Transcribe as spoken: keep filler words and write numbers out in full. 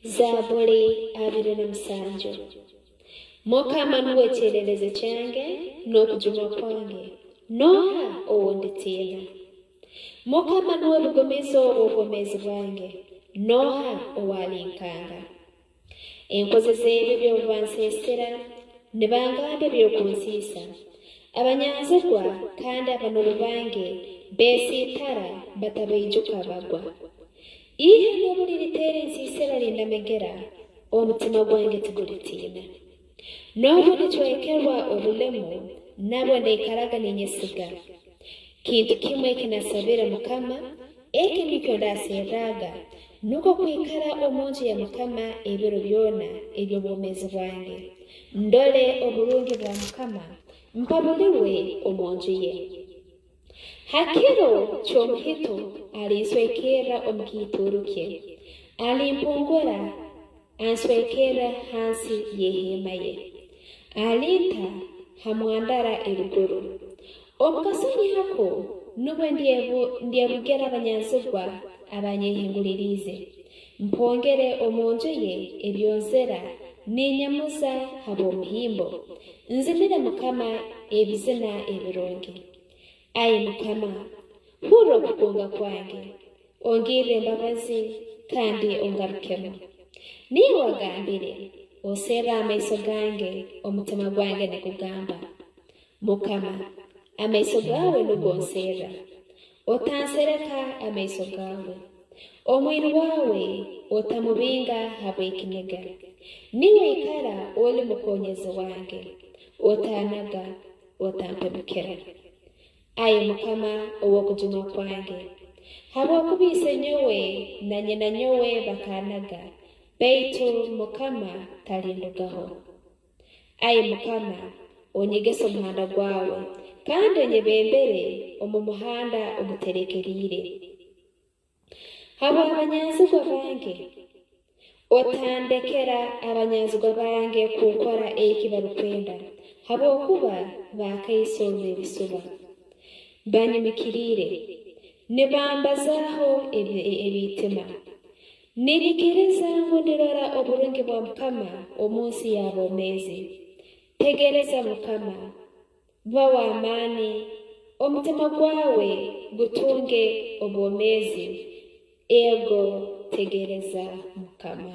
Zaabuli abiri na musanju. Mukama nuwe kyererezi kyange n'okujunwa kwange, nooha ou nditiina? Mukama nuwe bugumizo bw'obwomeezi bwange, nooha ow'alinkanga? Enkozi z'ebibi obu banseesera, nibangamba eby'okunsiisa. Abanyanzigwa kandi abanobi bange beesiitara, batabaijuka, bagwa. Ihe noobu liriteera ensiisira lindamegera, omutima gwange tigulitiina. Noobu ndicwekerwa obulemu, nabwo ndaikaraga ninyesiga. Kintu kimu eki nasabire Mukama, eki nikyo ndaserraga, nukwo kwikara omu nju ya Mukama ebiro byona eby'obwomeezi bwange, ndole oburungi bwa Mukama, mpabulirwe omu nju ye. Ha kiro ky'omuhito alinswekerra omu kiituuru kye, alimpungura, answekerra hansi y'eheema ye, alinta ha mwandara eruguru. Omu kasumi ako nubwo ndyebu-, ndyebugira abanyanzigwa abanyehinguliriize. Mpongere omu nju ye ebyonzera, ninyamuza habw'omuhimbo. Nzinire Mukama ebizina ebirungi. Ai Mukama, hurra okugonza kwange, ongirre embabazi, kandi ongarukemu. Niiwe wagambire, "Oserra amaiso gange, omutima gwange nigugamba." Mukama, amaiso gaawe nugo nserra. Otansereka amaiso gaawe. Omwiru waawe otamubinga habw'ekiniga. Niiwe oikara oli mukoonyezi wange. Otanaga, otampemukira. Ai Mukama, ow'okujunwa kwange, habwokuba isenyowe na nyinanyowe bakanaga, baitu Mukama talindugaho. Ai Mukama, onyegese omuhanda gwawe, kandi onyebembere omu muhanda oguterekeriire. Habw'abanyanzigwa bange, otandekera abanyanzigwa bange kunkora eki barukwenda, habwokuba bakaiso b'ebisuba. Banyimikiriire, nibambazaaho ebi-, ebiitima. Ninyikiriza ngu ndirora oburungi bwa Mukama omu nsi y'aboomeezi. Tegereza Mukama, ba w'amaani, omutima gwawe gutunge obwomeezi. Ego, tegereza Mukama.